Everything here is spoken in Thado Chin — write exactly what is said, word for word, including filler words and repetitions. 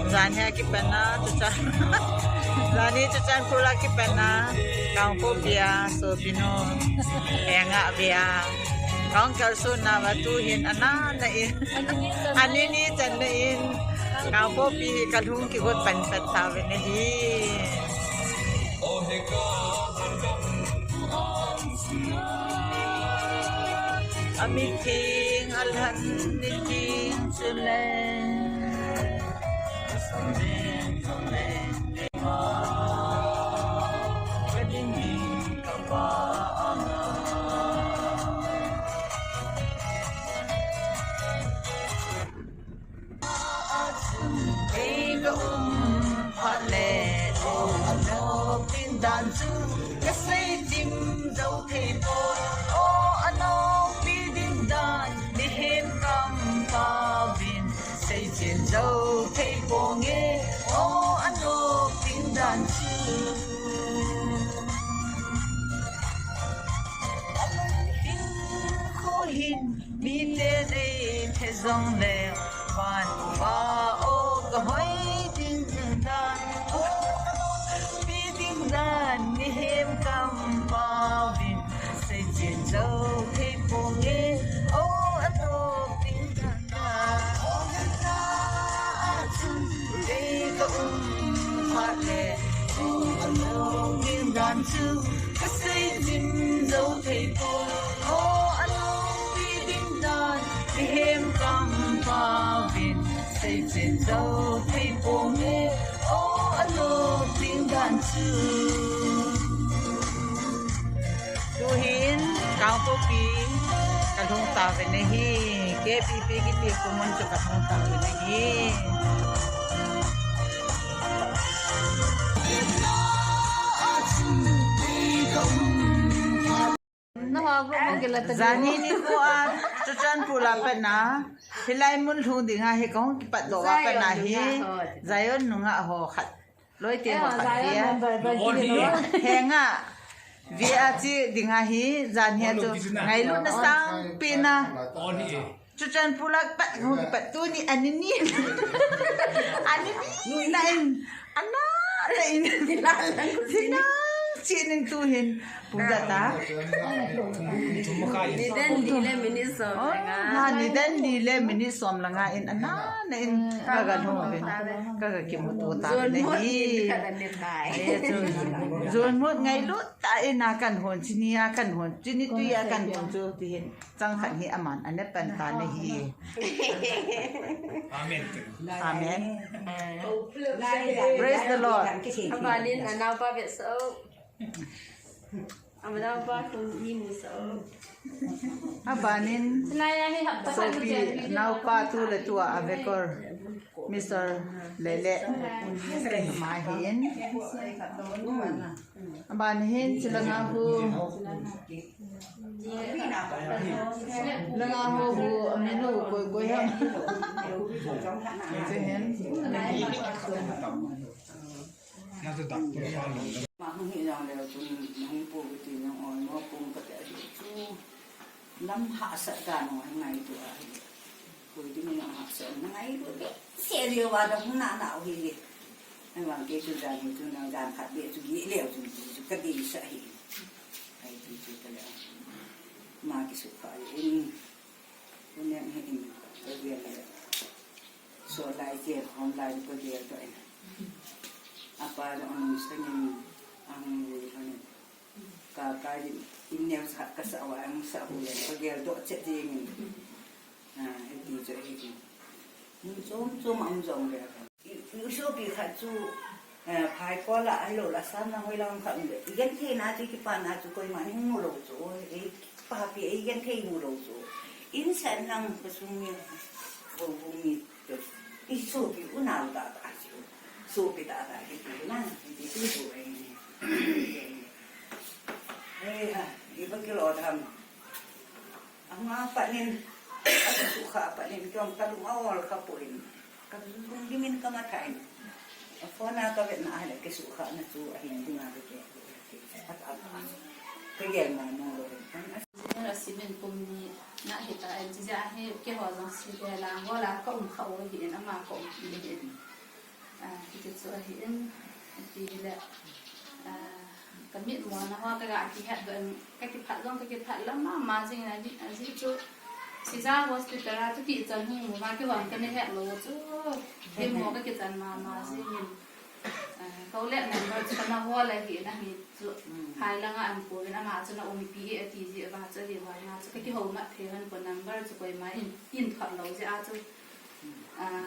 Janhi a kipat na, Chuchan. Janhi Churachandpur a kipat na, Kangpokpi a, sopinu, henga vea. Kang kalsuna va tuhin ana na in. Ani ni chan na in. Kangpokpi hi kalhung kigot pan pat tauve nahi. Amitheng alhan ni theng chule. Ei ka um phat le, o, anop ding dan chu ka sei chim zo thei poi. O, anop pi ding dan, mihem kam pa vin sei chim zo thei ponge. O, anop ding dan chu. Hin kho hin Mite nei phe jong le, van uva o ka hoi ding dan, o, pi ding dan, mihem kam pa vin, sei chim zo thei ponge, o, anop ding dan, o, na ta a chun, ei ka um phat le, o, anop ding dan chu, ka sei chim zo thei poi, o, anop pi ding dan, mihem kam pa vin, sei chim zo thei ponge, o, anop ding dan chu. Tuhin, Kangpokpi, kalhung tauve nahi, K P P kiti khomun chu kalhung tauve nahi. Janhi nikho a, Churachandpur a pat na, hilai mun lhung ding a hi kahung kipat doh a pat na hi, Zion nungah ho khat. Loi te ho khat dia. Henga, V R C ding a hi, janhi a chu, ngailutna sangpi na. Churachandpur a pat, hung kipat tuni, ani ni. Ani ni, na in. Ana, na in. Sinang, sinin tuhin. Pung ja ta. Nidan li le minute som le nga. Ha, nidan li le minute som le nga in ana, na in ka ga lhung uvin. Ka ga kimuto tauve nahi. Jon mut ngailut ta in a kan hon, chini a kan hon, chini tui a kan hon chu tihin. Chang khat hi aman, ana pan ta nahi. Amen. Amen. Praise the Lord. Abanin, anaopa vetsah o. Amanaupa kum ni musa o. Abanin, sopi, naopa tu le tua avekor, Mister Lele, ama hin. Aban hin, chilanga hu. Langa hu hu, aminu koi koi ham. Chihin. Ma hung hi jong leu chun, na hung pu kiti jong oi, mo pung kati a chu. Lam hahsat dan u ngaito ahi. Koi ding jong hahsat, ngaito behseh jeng uva dong na na u hi. Ahivang kei chu jan hi chu na jan khat beh chu gih leu chun chu ka deisah hi. Ahi ti chu ka le. Ma kisukha in. Tunia hi in ka gel le. Solai chen khom lai ka gel toh in. Apa jong anung sangin ahung lui lhonin. Ka, ka in, in neo sa, ka sa uva, ang sa hu le, ka gel doh chet ding in. Ah, hiti chu hiti. Mun chom chom a um jong le. I, i sopi khat chu, eh, phai kol a, ahilou le, Assam lang hoilang khat um le. I genthei na chu, i kipa na chu, koiman hung mu lou chu, ei, papi, ei genthei mu lou chu. Insung lang, ka sung mi, ko, ko mi, I sopi unau tah tah chu. Sopi tah tah hi tu na, hi tu tu ei ni. Ei ha, iba kilo tham. Ama panin, asukha panin, kiong kalung aol kha poi. Kalung gimin kamatha in. Aphone a kavet na ahile kisukha na chu ahin dinga bete. At at at. Kagel ma mo lo. Jun a simin kum ni na hita en, chijeh a hi keiho jong si, eh, lang gola ka um kha u ahin, ama ka um ahin. Ah, hiti chu ahi in, ati hile, ah, ka mitmu na ho ka ga kihet doh in, ka kiphat jong ka kiphat lam mama jing in, ajeh chu Sija Hospital a chu kichan hung mu ma kihon ka na het lou chu, themmo ka kichan mama jing in, ah, ka u le number chu ka na hol ahi na hi chu, phai lang a an kou in ama chu na umpi e ati jeh uva chu, ajeh uva na chu ka kihou mat thei hon ko number chu koima in, in thot lou jeh a chu, ah,